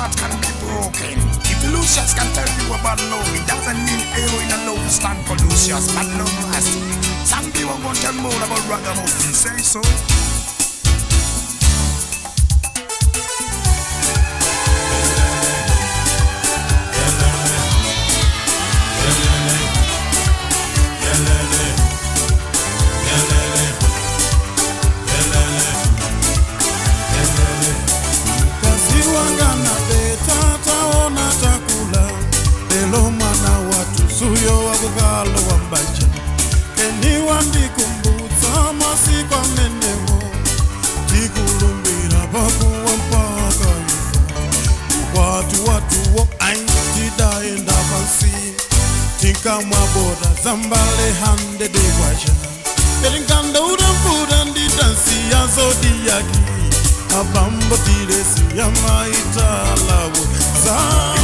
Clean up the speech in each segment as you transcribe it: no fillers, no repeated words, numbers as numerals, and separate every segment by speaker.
Speaker 1: heart can be broken. If Lucius can tell you about love, it doesn't mean heroin and love stand for Lucius, but love must. Some people want to tell more about ragamuffin, say so.
Speaker 2: Suyo wakugalo wambaja Keniwandikumbutsa masiku amenewo Tikulumbira pakuwa mpaka ifa Ukwati watuwo tidaenda pansi Tinkamwa boda zambale hande degwaja Erinkanda uramvura ndidansi ya zodiaki Abambo tiresi ya maitalawo za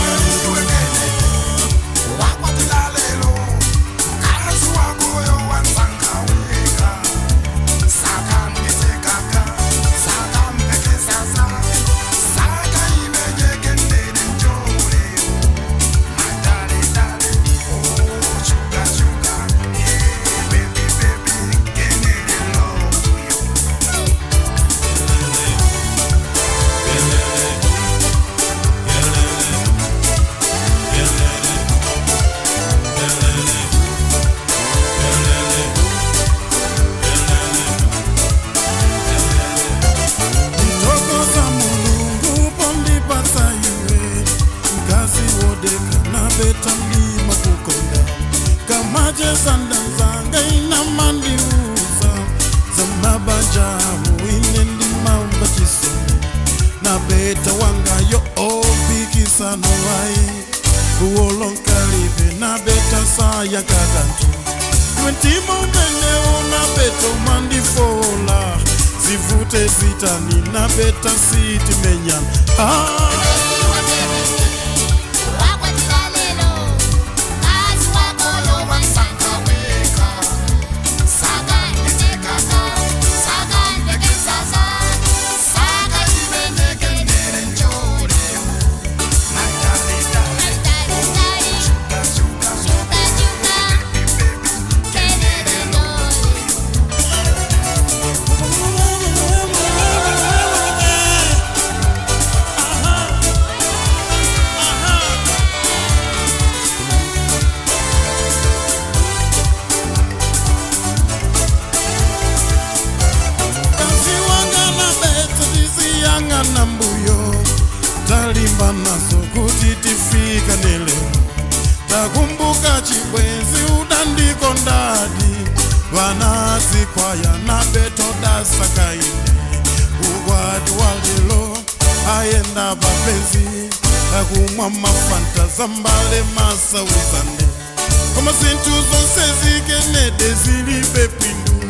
Speaker 2: Zilipe pindu,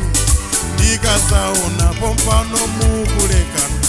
Speaker 2: ndikasaona pompano mukulekana.